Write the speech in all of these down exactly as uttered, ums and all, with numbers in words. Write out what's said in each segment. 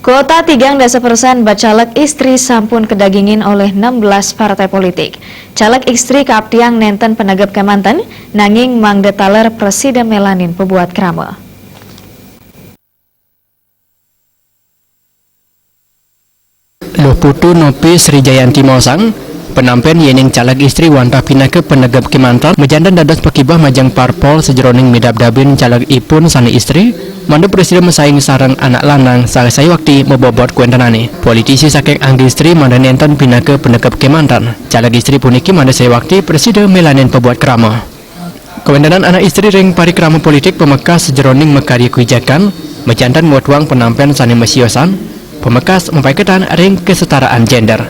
Kuota tigang dasa persen bacaleg istri sampun kedagingin oleh enam belas partai politik. Caleg istri kaaptiang nenten penegep kemanten, nanging mangde taler presiden melanin pebuat krama. Luh Putu Nopi Sri Jayanti maosang, penampen yening caleg istri wantah pinaka penegep kemanten, majanten dados pakibah majeng parpol sajeroning midabdabin caleg ipun sane istri, mangda presiden masaing sareng anak lanang sareng sayuwakti mabobot kawentenane. Politisi saking anggi istri mangda nenten pinaka penegep kemanten. Caleg istri puniki mangda sayuwakti presiden melanin pebuat krama. Kawentenan anak istri ring parikrama politik pamekas sajeroning makarya kawijakan, majanten ngwetuang penampen sane masiosan, pamekas mapaiketan ring kesetaraan gender.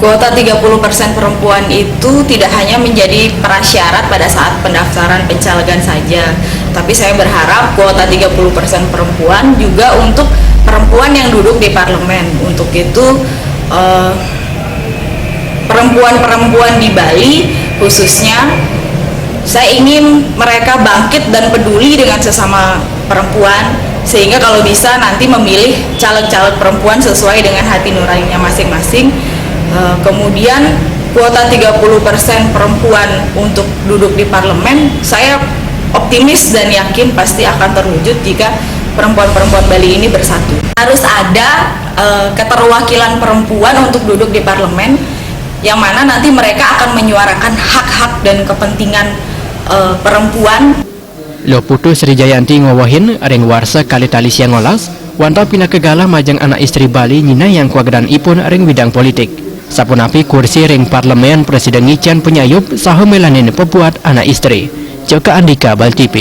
Kuota tiga puluh persen perempuan itu tidak hanya menjadi prasyarat pada saat pendaftaran pencalegan saja, tapi saya berharap kuota tiga puluh persen perempuan juga untuk perempuan yang duduk di parlemen. Untuk itu, eh, perempuan-perempuan di Bali khususnya, saya ingin mereka bangkit dan peduli dengan sesama perempuan, sehingga kalau bisa nanti memilih caleg-caleg perempuan sesuai dengan hati nuraninya masing-masing. Eh, kemudian kuota tiga puluh persen perempuan untuk duduk di parlemen, saya optimis dan yakin pasti akan terwujud jika perempuan-perempuan Bali ini bersatu. Harus ada, eh, keterwakilan perempuan untuk duduk di parlemen, yang mana nanti mereka akan menyuarakan hak-hak dan kepentingan, eh, perempuan. Luh Putu Sri Jayanti ngwewehin ring warsa kalih tali siangolas, wantah pinaka galah majeng anak istri Bali nyinahang kawagedan ipun ring bidang politik. Sapunapi kursi ring parlemen presiden ngicen panyayup saha melanin pebuat anak istri. Joka Andika, Bali T V.